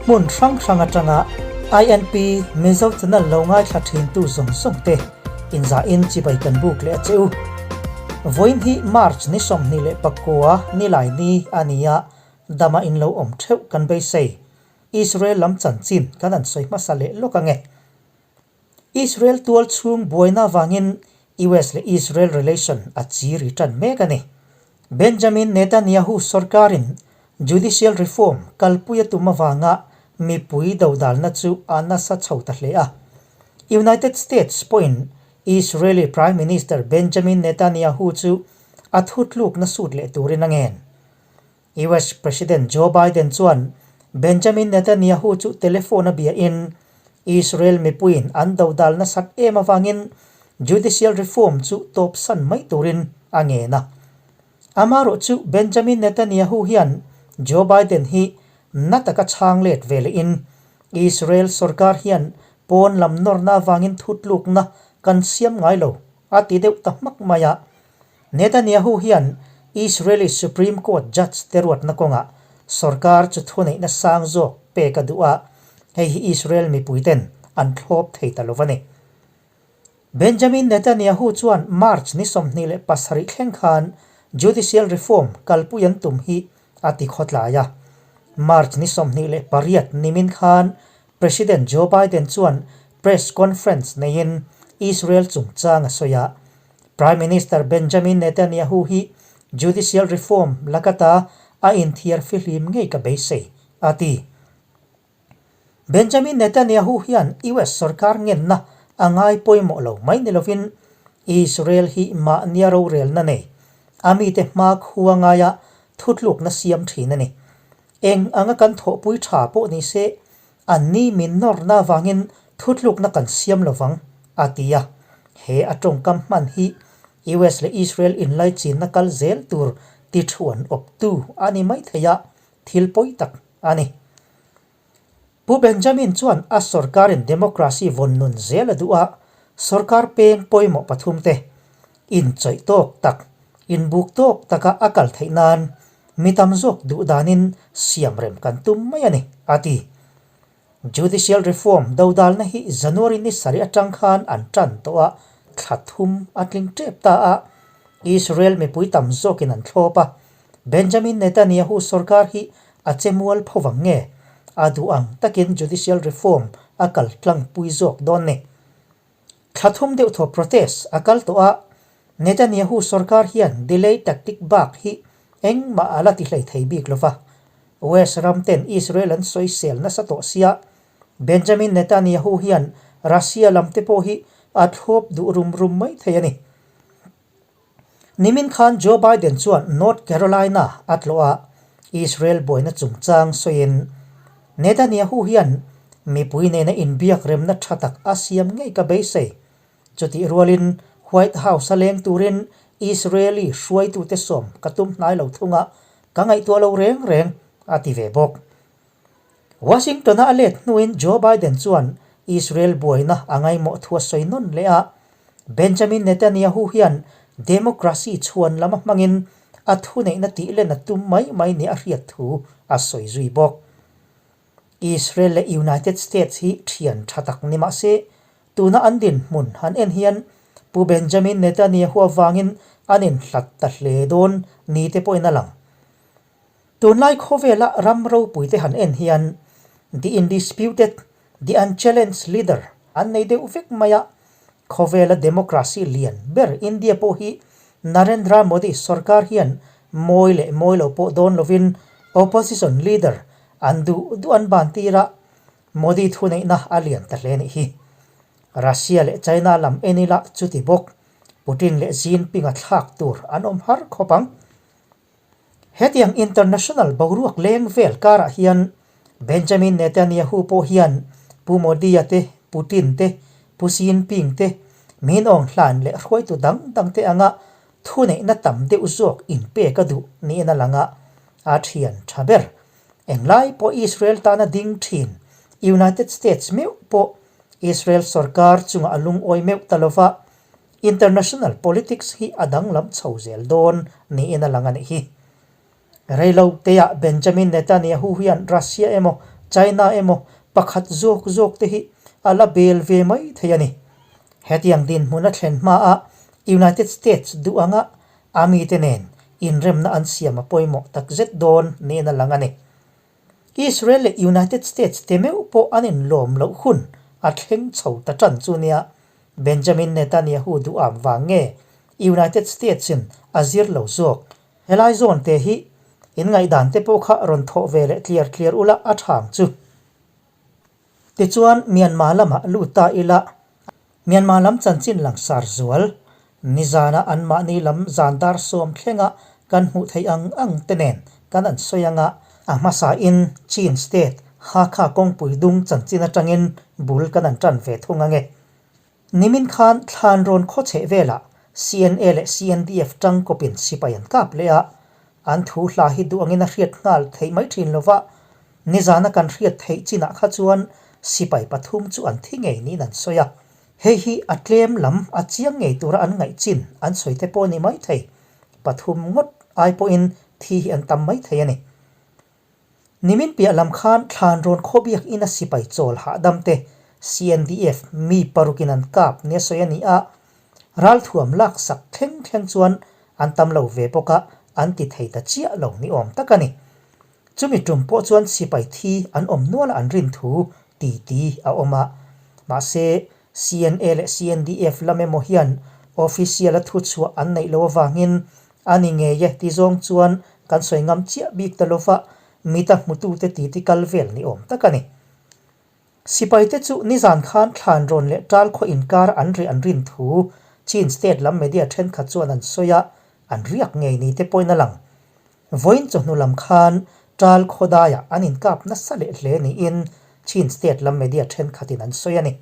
Hmun hrang hrang atanga INP Mizo channel lo ngaithla thintu zawng zawng te inzahin chibai kan buk leh a che u. Vawiin hi March ni 29 nilai ni a ni a, dama in lo awm theuh kan beisei. Israel lam chanchin kan han sawi hmasa leh lawk ange. Israel tual chhung buaina avangin US leh Israel relation a chi ri tan mek a ni. Benjamin Netanyahu sorkarin judicial reform kalpui a tum avanga mipui dodalna chu a nasa chho ta hle a. United States pawhin Israeli Prime Minister Benjamin Netanyahu chu a thutlukna sut leh turin a ngen. US President Joe Biden chuan Benjamin Netanyahu chu telephone a biain Israel mipuiin an dodal nasat em avangin judicial reform chu tawpsan mai turin a ngen a. Amaherawh chu Benjamin Netanyahu hian Joe Biden hi na taka chhang let ve lehin Israel sorkar hian pawn lam nawrna avangin thutlukna kan siam ngai lo a ti deuh ta hmak mai a. Netanyahu hian Israeli Supreme Court judge te ruatna kawngah sorkar chu thuneihna sang zawk pek a duh a, hei hi Israel mipuiten an thlawp thei ta lo a ni. Benjamin Netanyahu chuan March ni 27 thleng khan judicial reform kalpui an tum hi a ti khawtlai a. March ni 28 nimin khan President Joe Biden chuan press conference neiin Israel chungchang a sawi a. Prime Minister Benjamin Netanyahu hi judicial reform lakata a inthiar fihlim ngei ka beisei, a ti. Benjamin Netanyahu hian US sorkar ngenna a ngai pawimawh lo mai ni lovin Israel hi mahnia rorelna nei, a mite hma khua ngaia thutlukna siam thin a ni. Eng anga kan thawhpui tha pawh ni se, an ni min nawrna avangin thutlukna kan siam lo vang, a ti a. He a tawngkam hman hi US leh Israel inlaichinna kal zel tur ti thuan awptu a ni mai thei a, thil pawi tak a ni. Pu Benjamin chuan a sorkarin democracy vawn nun zel a duh a, sorkar peng pawimawh pathumte inchawih tawk tak, inbuk tawk taka a kal theih nan Mi tam zawk duh danin siam rem kan tum mai a ni, a ti. Judicial reform dodalna hi January ni sarih atang khan an tan tawh a, thla thum a tling tep ta a. Israel mipui tam zawkin an thlawp a, Benjamin Netanyahu sorkar hi a che mual pho vang nge? A duh ang takin judicial reform a kal tlangpui zawk dawn ni. Thla thum deuh thaw protest a kal tawh a, Netanyahu sorkar hian delay tactic bak hi engmah a la ti hlei thei bik lo va. West ram ten Israel an sawisel nasa tawh sia, Benjamin Netanyahu hian Russia lam te pawh hi a thlawp duh rum rum mai thei a ni. Nimin khan Joe Biden chuan North Carolina a tlawh a, Israel buaina chungchang sawiin, Netanyahu hian mipui nena inbiak remna tha tak a siam ngei ka beisei. Chutih rualin White House-a leng turin Israeli hruaitute sawm ka tum hnai lo thung a, ka ngaihtuah lo reng reng, a ti ve bawk. Washington-a a let hnuin Joe Biden chuan Israel buaina a ngaimawh thu a sawi nawn leh a, Benjamin Netanyahu hian democracy chhuan lama hmangin a thuneihna tih len a tum mai mai nia a hriat thu a sawi zui bawk. Israel leh United States hi thian tha tak ni mah se, tuna an dinhmun han en hian Pu Benjamin Netanyahu avangin an inhlat ta hle dawn ni te pawhin a lang. Tunlai khawvela ram ropuite han en hian the indisputed, the unchallenged leader an nei deuh vek mai a, khawvela democracy lian ber India pawh hi Narendra Modi sorkar hian mawi leh mawi lo pawh dawn lovin opposition leader an duh duh an ban tir a, Modi thuneihna a lian ta hle nih hi. Russia leh China lam en ila chuti bawk, Putin leh Xi Jinping a thlak tur an awm har khawp ang. Hetiang international boruak leng vel karah hian Benjamin Netanyahu pawh hian Pu Modi-a te, Putin te, Pu Xi Jinping te, Min Aung Hlaing leh hruaitu dang dang te anga thuneihna tam deuh zawk inpek a duh niin a lang a, a thian tha ber. Englai pawh Israel tana ding thin United States meuh pawh Israel sorkar chungah a lungawi meuh ta lova, International politics hi a danglam chho zel dawn niin a lang a nih hi. Reilo teah Benjamin Netanyahu hian Russia emaw China emaw pakhat zawk zawk te hi a la bel ve mai thei a ni. Hetiang dinhmun a thlen hmaa United States duh anga a mite nen inremna an siam a pawimawh takzet dawn niin a lang a ni. Israel leh United States te meuh pawh an inlawm loh hun a thleng chho ta tan chu nia Benjamin Netanyahu duh am vang nge United States in a zir lo zawk Helai zawn te hi in ngaihdan te pawh kha rawn thawh ve leh tliar tliar ula a thang chu. Tichuan Myanmar lamah lut ta ila Myanmar lam chanchin langsar zual nizana anmahni lam zan dar sawm thlenga kan hmuh theih ang ang te nen kan an sawi anga a hmasa in Chin State Hakha kawngpui dung chanchin atangin bul kan an tan ve thung ange. Nimin khan Thlanrawn khawchheh velah CNA leh CNDF tangkawpin sipai an kap leh a, an thu hla hi duh angin a hriat nghal theih mai thin lova, nizana kan hriat theih chinah kha chuan sipai pathum chu an thi ngei niin an sawi a. Hei hi a tlem lam a chiang ngei tura an ngaih chin an sawi te pawh a ni mai thei. Pathum ngawt ai pawhin thi hi an tam mai thei a ni. Nimin piah lam khan Thlanrawn khawbiak ina sipai chawl hahdam te CNDF mi parukin an kap nia sawi a ni a, ralthuam laksak thleng thleng chuan an tam lo ve bawk a, an ti thei ta chiah lo ni awm tak a ni. Chumi tum pawh chuan sipai thi an awm nual a an rin thu ti ti a awm a, mahse CNA leh CNDF lam emaw hian official a thuchhuah an neih loh avangin A ni ngei e ti zawng chuan kan sawi ngam chiah bik ta lova, mita hmutute titi kal vel ni awm tak a ni. Sipaite chu nizan khan Thlanrawn leh Ṭal khaw inkar an rih an rin thu Chin State lam media ṭhenkhat chuan an sawi a, an riak ngei ni te pawhin a lang. Vawiin chawhnu lam khan Ṭal khaw daiah an inkap nasa leh hle niin Chin State lam media ṭhenkhatin an sawi a ni.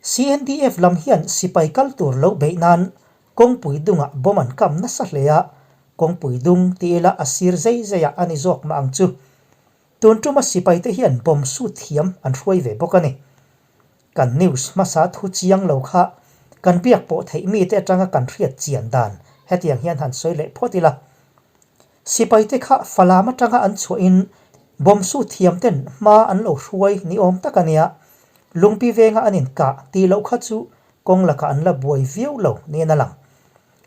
CNDF lam hian sipai kal tur lo beih nan kawngpui dungah bomb an kam nasa hle a, kawngpui dung ti ila a sir zei zeiah a ni zawk mah ang chu. Tun tuma sipaite hian bomb sut thiam an hruai ve bawk a ni. Kan news hmasa thu chiang lo kha kan biak pawh theih mite atanga kan hriat chian dan hetiang hian han sawi leh phawt ila. Sipaite kha Falam atanga an chhuahin bomb su thiamten hma an lo hruai ni awm tak a nia. Lungpi venga an inkah tih loh kha chu kawng lakah an la buai viau lo niin a lang.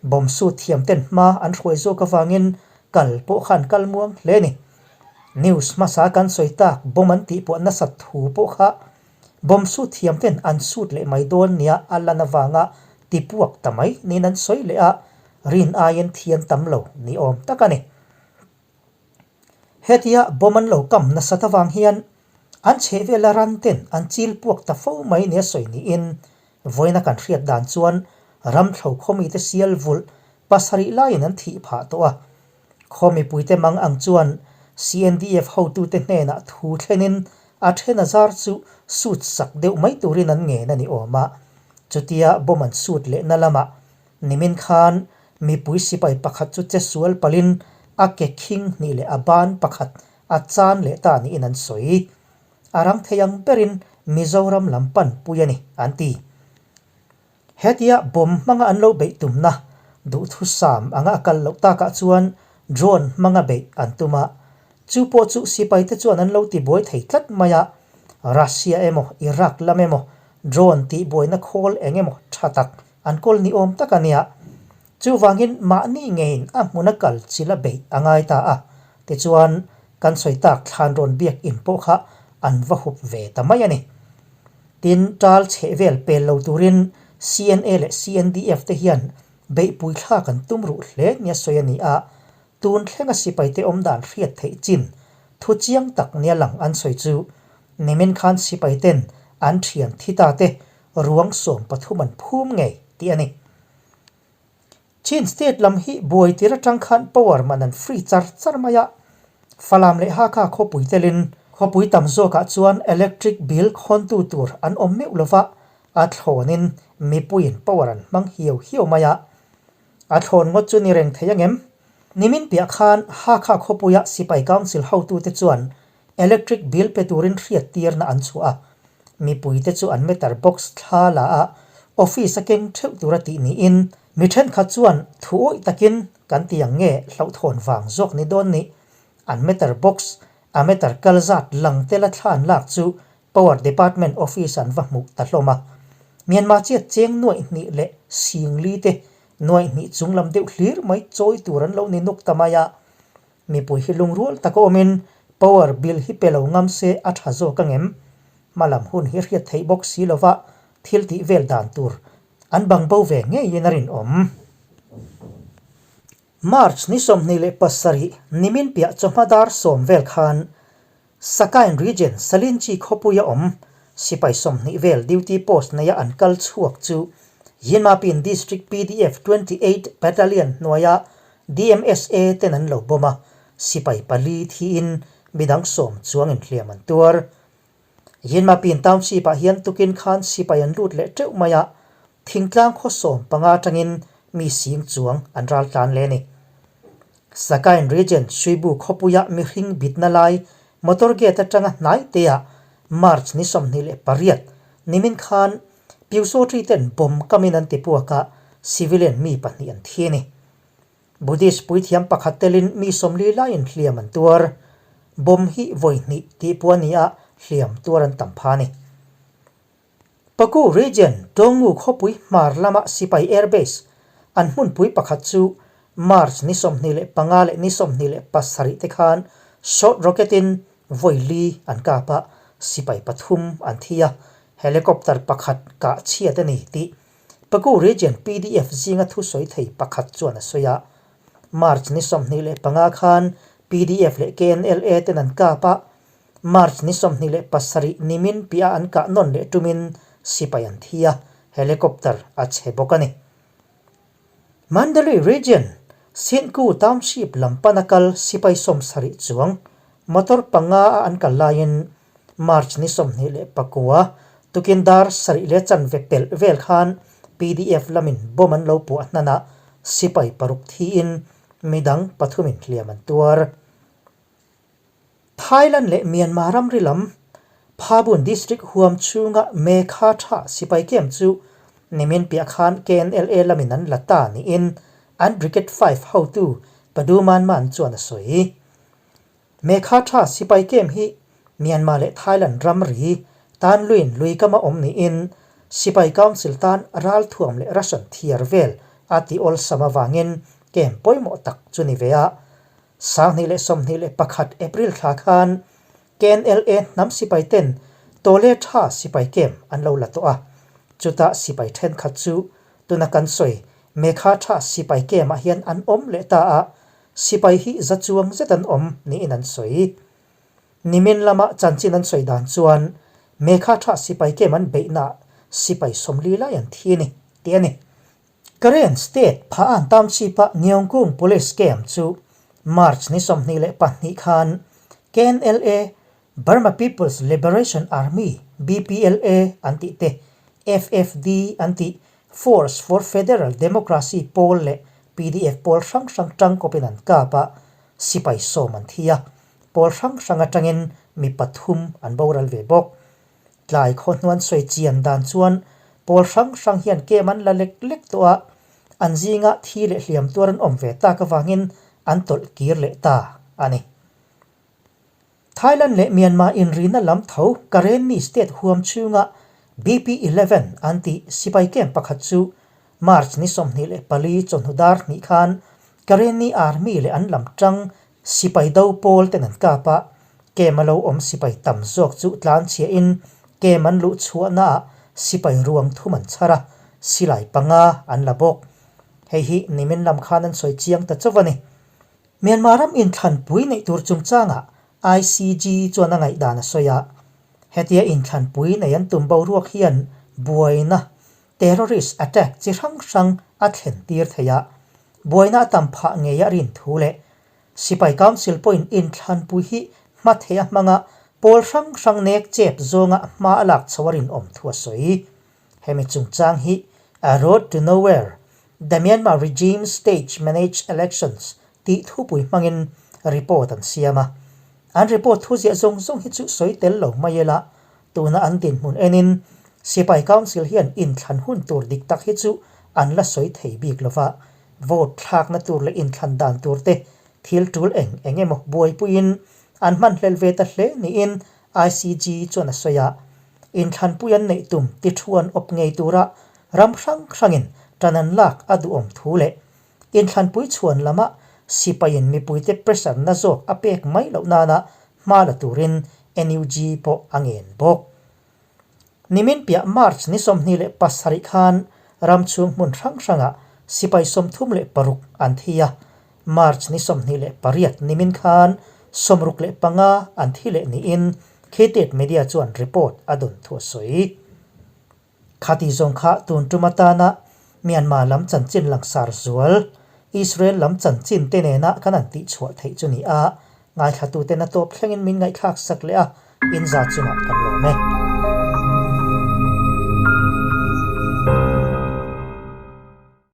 Bomb su thiamten hma an hruai zawk avangin kal pawh kha an kal muang hle a ni. News hmasa kan sawi tak bomb an tihpuah nasat thu pawh kha bomb su thiamten an sut leh mai dawn nia a lan avanga tipuak ta mai niin an sawi leh a, Rin aiin thian tam lo ni awm tak a ni. Hetia bomb an lo kam nasat avang hian an chhehvela ran ten an chil puak ta fo mai nia sawi niin vawiina kan hriat dan chuan ramthlo khawmite sial vulh pasarih laiin an thih phah tawh a. Khaw mipuite mang ang chuan CNDF hotute hnenah thu thlenin a then a zar chu sut sak deuh mai turin an ngen a ni awm a. Chutia bomb an sut lehna lamah Nimin khan mipui sipai pakhat chu che sual palin a ke khing hnih leh a ban pakhat a chan leh ta niin an sawi. A rang thei ang berin Mizoram lam pan pui a ni, an ti. Hetia bomb hmanga an lo beih tumna duhthusam anga a kal loh takah chuan drone hmanga beih an tum a, chu pawh chu sipaite chuan an lo tibuai thei tlat mai a, Russia emaw Iraq lam emaw drone tihbuaina khawl eng emaw tha tak An kawl ni awm tak a nia. Chuvangin mahni ngeiin a hmuna kal chil a beih a ngai ta a. Tichuan, kan sawi tak thlan rawn biak in pawh kha an va hup ve ta mai a ni. Tin, ṭal chheh vel pel lo turin CNA leh CNDF te hian beihpui thlak an tum ruh hle nia sawi a ni a. Tun thlenga sipaite awm dan hriat theih chin thu chiang tak nia lang an sawi chu nimin khan sipaiten an thian thi ta te ruang 13 an phum ngei tih a ni. Chin State lam hi buai tir atang khan power man an free char char mai a, Falam leh Hakha khawpui telin khawpui tam zawkah chuan electric bill khawntu tur an awm meuh lova, a thlawnin mipuiin power an hmang hiau hiau mai a. A thlawn ngawt chu ni reng thei angem? Nimin piah khan Hakha khawpuia Sipai Council hotute chuan Electric bill pe turin hriattirna an chhuah a, mipuite chu an meter box thla la a, office a keng theuh tura tih niin mi thenkhat chuan thu awih takin kan ti ang nge hlauhthawn vang zawk ni dawn ni. An meter box A meter kal zat lang tela thla an lak chu Power Department office an va hmuh ta hlawm a. Myanmar chiat cheng nuaih hnih leh singli te nuaih hnih chung lam deuh hlir mai chawi tur an lo ni nuk ta mai a. Mipui hi lungrual tak awmin power bill hi pe lo ngam se a tha zawk angem? Hmalam hun hi hriat theih bawk si lova thil tih vel dan tur an bang bo ve ngeiin a rinawm. March ni 27 nimin piah chawhma dar sawm vel khan Sakain Region Salinchi khawpuia awm sipai 20 vel duty post neia an kal chhuak chu Yinmapin District PDF 28 Battalion hnuaia DMSA ten an lo bawm a, sipai pali thiin midang sawm chuangin hliam an tuar. Yinmapin Township ah hian tukin khan sipai an lut leh teuh mai a, thingtlang khaw 15 atangin mi sing chuang an ral tlan leh a ni. Sakain Region Suibu khawpuia mihring bitna lai motor gate atanga hnai teah March ni 28 nimin khan Pyusawṭi ten bomb kamin an ti puak a, civilian mi pahnih an thi a ni. Buddhist puithiam pakhat telin mi 40 laiin hliam an tuar. Bomb hi vawi hnih tih pawh a ni a, hliam tuar an tam pha a ni. Paku Region, Tawngu khawpui hmar lama sipai airbase an hmunpui pakhat chu March ni 25 leh ni 27 te khan short rocket in vawi li an kap a, sipai pathum an thi a, helicopter pakhat kah chhiat a ni tih Paku Region PDF zinga thusawi thei pakhat chuan a sawi a. March ni 25 khan PDF leh KNLA ten an kap a, March ni 27 nimin piah an kah nawn leh tumin sipai an thi a, helicopter a chhe bawk a ni. Mandalay Region, Sintku Township lam pana kal sipai 70 chuang motor panga a an kal laiin March ni 29 tukin dar sarih leh chanve pelh vel khan PDF lamin bomb an lo puah hnan a, sipai paruk thiin midang pathumin hliam an tuar. Thailand leh Myanmar ramri lam Phabun District huam chhunga Mekha tha sipai camp chu nimin piah khan KNLA lamin an la ta niin an Brigade 5 hotu Paduman Man chuan a sawi. Mekha tha sipai camp hi Myanmar leh Thailand ramri tan luin lui kama awm niin Sipai Council tan ralthuam leh ration thiar vel a ti awlsam avangin camp pawimawh tak chu ni ve a. 2021 April thla khan KNLA hnam sipai ten Tawle tha sipai camp an lo la tawh a, chutah sipai thenkhat chu tuna kan sawi Mekha tha sipai camp ah hian an awm leh ta a, sipai hi za chuang zet an awm niin an sawi. Nimin lama chanchin an sawi dan chuan Mekha tha sipai camp an beihnaah sipai 40 lai an thi a ni, tih a ni. Karen State Pha-an Township-a Ngeongkung Police Camp chu March ni 22 khan KNLA, Burma People's Liberation Army, BPLA, an tih te, FFD an tih, Force for Federal Democracy pawl leh PDF pawl hrang hrang tangkawpin an kap a, sipai sawm an thi a, pawl hrang hrang atangin mi pathum an boral ve bawk. Tlai khaw hnuan sawi chian dan chuan pawl hrang hrang hian kem an la lek lek tawh a, an zinga thi leh hliam tuar an awm ve tak avangin an tawlh kir leh ta a ni. Thailand leh Myanmar inrina lam tho Karenni state huam chhunga BP 11 an tih sipai camp pakhat chu March ni 24 chawhnu dar hnih khan Karenni Army leh an lam tang Sipai do pawl ten an kap a, kem a lo awm sipai tam zawk chu tlan chhiahin kem an luh chhuahnaah sipai ruang thum an chhar a, silai panga an la bawk. Hei hi nimin lam khan an sawi chiang ta chauh a ni. Myanmar ram inthlanpui neih tur chungchangah ICG chuan a ngaihdan a sawi a, hetia inthlanpui nei an tum boruak hian buaina terrorist attack chi hrang hrang a thlen tir thei a, buaina a tam phah ngei a rin thu leh Sipai Council pawhin inthlanpui hi hma thei a hmanga pawl hrang hrang nek chep zawnga hma a lak chho a rinawm thu a sawi. Hemi chungchang hi A Road to Nowhere, The Myanmar Regime Stage Managed Elections tih thupui hmangin report an siam a. An report thu ziah zawng zawng hi chu sawi tel lo mai ila, Tuna an dinhmun enin Sipai Council hian inthlan hun tur dik tak hi chu an la sawi thei bik lova, vote thlakna tur leh inthlan dan tur te thil tul eng eng emaw buaipuiin an hmanhlel ve ta hle niin ICG chuan a sawi a. Inthlanpui an neih tum ti thu an awp ngei tura ram hrang hrangin tan an lak a duhawm thu leh inthlanpui chhuan lama sipaiin mipuite pressure na zawk a pek mai loh nana hma la turin NUG pawh a ngen bawk. Nimin piah March ni 27 khan ram chhung hmun hrang hrangah sipai 36 an thi a, March ni 28 nimin khan 65 an thi leh niin Khitet Media chuan report a dawn thu a sawi. Khati zawng kha tun tum atana Myanmar lam chanchin langsar zual, Israel lam chanchin te nena kan han tihchhuah theih chu ni a, ngaithlatuten a tawp thlengin min ngaihthlak sak leh a, inza chungah kan lawm e.